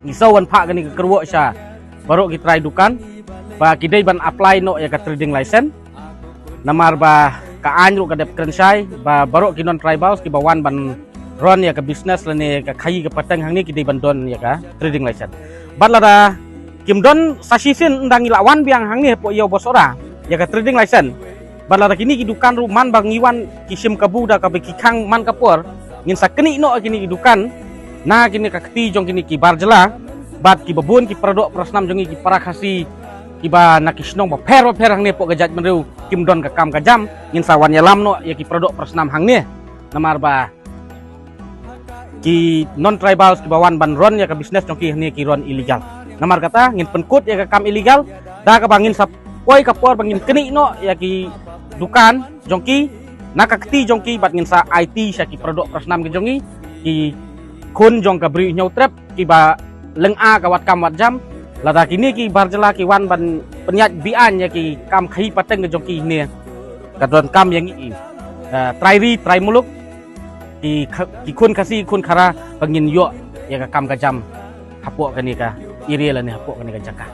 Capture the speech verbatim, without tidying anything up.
Ngi sngew wan phah kane ka kyrwoh sha baroh ki trai dukan ba ki dei ban apply noh ïa ka trading license. Namar ba ka aiñ ruh ka dep kren shai ba baroh ki non tribals kiba wan ban run ïa ka business lane ka khaïi ka pateng hangne ki dei ban don ïa ka trading license. Bad lada kim don sa shisien ynda ngi la wan biang hangne hapoh ïew Bosora ïa ka trading license. Bad lada kine ki dukan ruh man ba ngi wan ki shim kabu da kaba ki khang man ka por, ngin sa knieh noh kine ki dukan na kine ka kti jong kine ki bar jylla bad kiba bun ki paradoh parasnam jong ngi ki para Khasi kiba na ki shnong bapher bapher hangne hapoh ka jaitbynriew kim don ka kam ka jam, ngin sa wan ïalam noh ïa ki paradoh parasnam hangne. Namar ba ki non tribals kiba wan ban run ïa ka business jong ki hangne ki run illegal. Namar kata ngin pynkut ïa ka kam illegal da kaba ngin sa poi ka por ba ngin knieh noh ïa ki dukan jong ki na ka kti jong ki bad ngin sa aiti sha ki paradoh parasnam ki jong ngi, ki khun jong ka Bri Hynñiewtrep kiba lynga ka wat kam wat jam. Lada kine ki bar jylla ki wan ban pynïaid beaiñ ïa ki kam khaïi pateng ki jong ki hangne, ka donkam ïa ngi, eh, trai ri trai muluk, ki kha-, ki khun Khasi khun Khara ba ngin ïoh ïa ka kam ka jam hapoh kane ka area lane hapoh kane ka jaka.